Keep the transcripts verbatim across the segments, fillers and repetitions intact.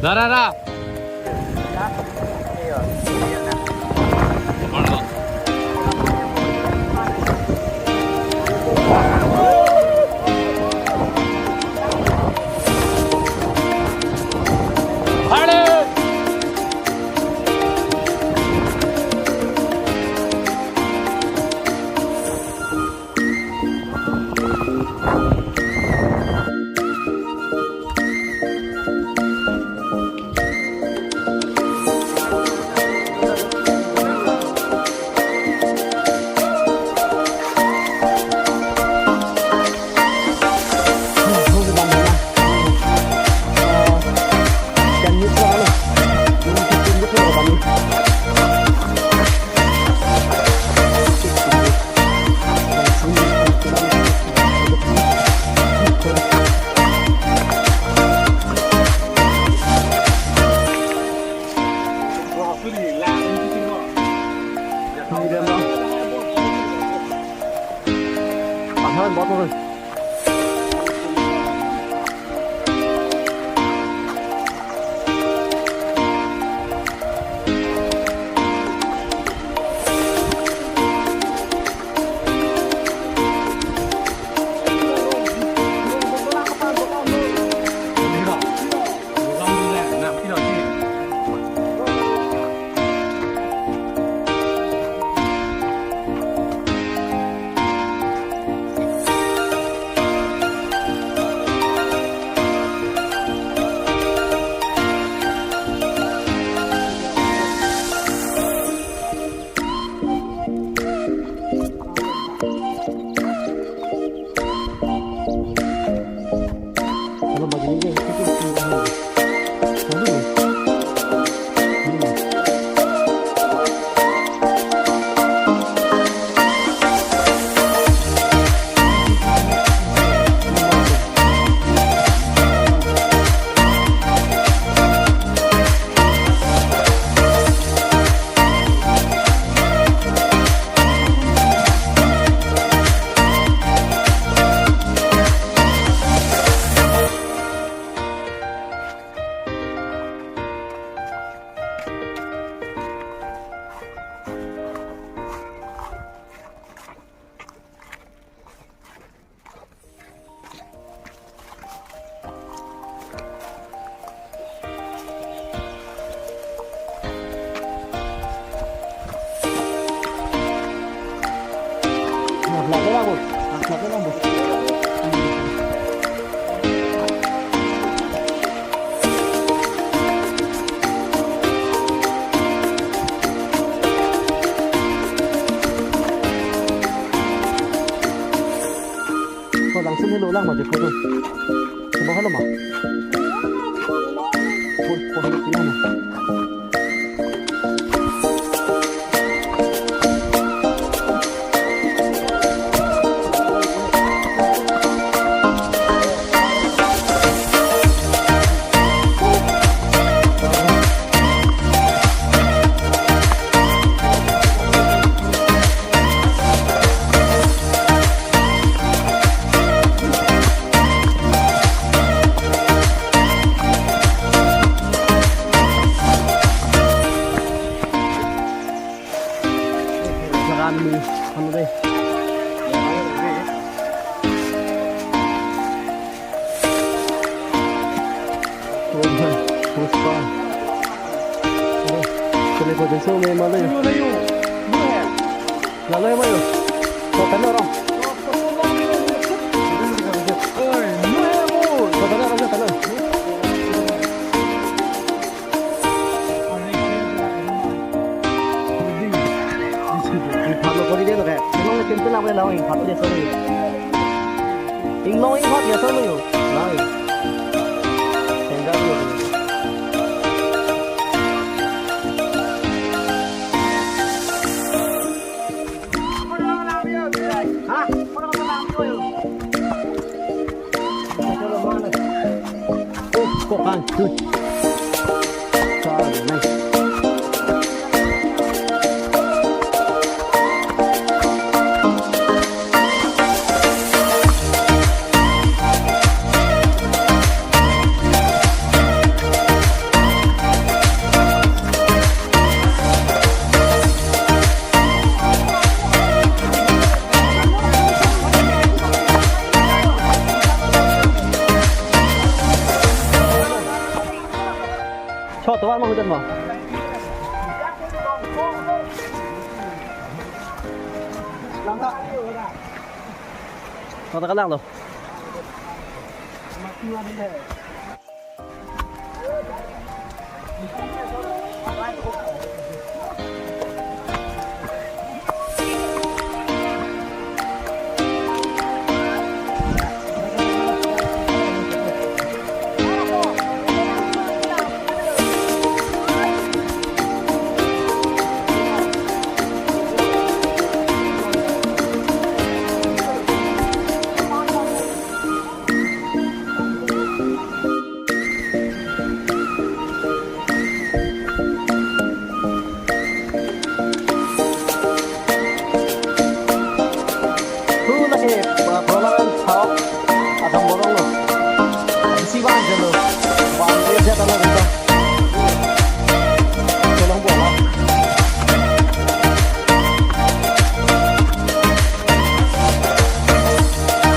Ra, ra, ra. Ko langsung helo lang ma je ko tu. Coba helo ma. Ko, ko helo tina ma. Lagan mu, ano deh? Puspa. Kali ko jesu me malo yo. Lalu ya, Mayu. Kota Norong. Kota Norong, Kota Norong. Phano kori de lo ke. Memang le pintu lang le lang. Inglong inghot ya, tolo yo. Nai. Sengga yo. Ha? Oh, kokan. Tuh. Sorry, nice. Cho to, ano hujan mo? Kota kalang lo. Hu lake, uh, Prolan Park, Adam Borong lo. Bisi bang jalo. Bang dia jatah lo kita. Tolong buat lah.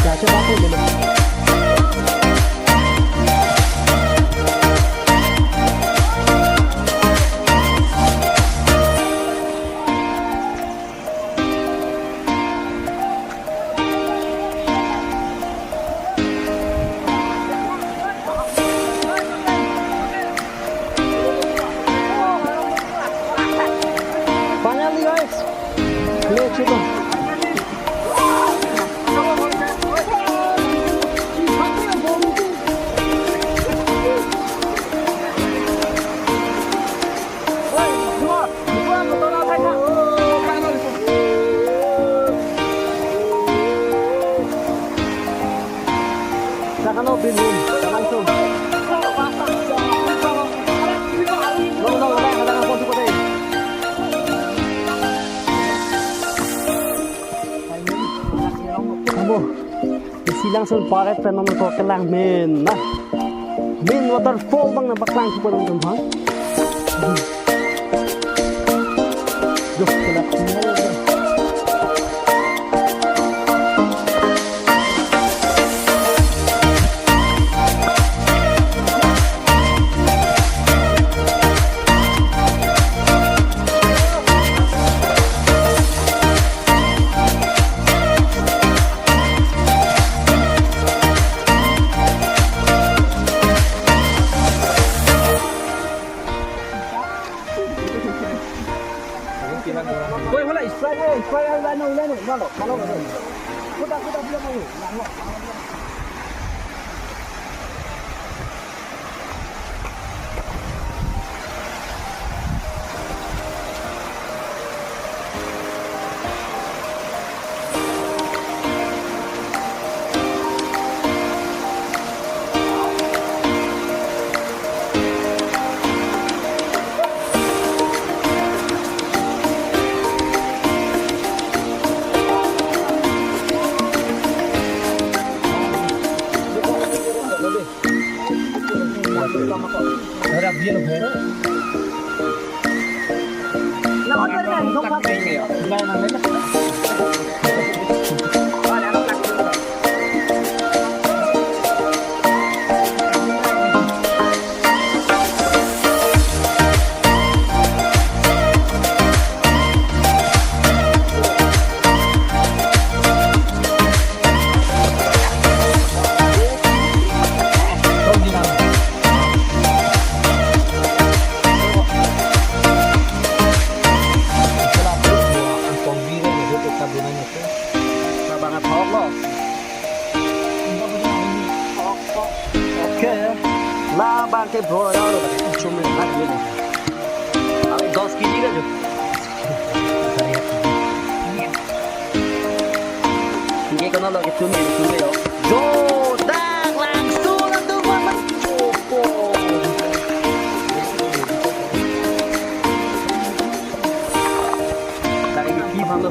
Ya, coba aku dulu. Finally, guys. Let's go. Sa kano bin bin, sa langsung. Lo, lo, lo, lo, lo, lo, lo, lo. Amo. Isi langsung paret pen nonton ko kelang main, nah. Main waterfall abang nangpaklang ko pen nonton, ha? Duh, kelang. Oi, hola, Sprite, eh, Sprite, eh, lano, lano, lano, lano, lano. Kuda, kuda, kuda, lano, lano. Bro, rau lo, chum le, hat le. Abe dos kg ka jo. Ye kono lo ke chum le, chum le yo. Jo, dak langsung na tu buat mas. Opo. Lagi di ki bang lo.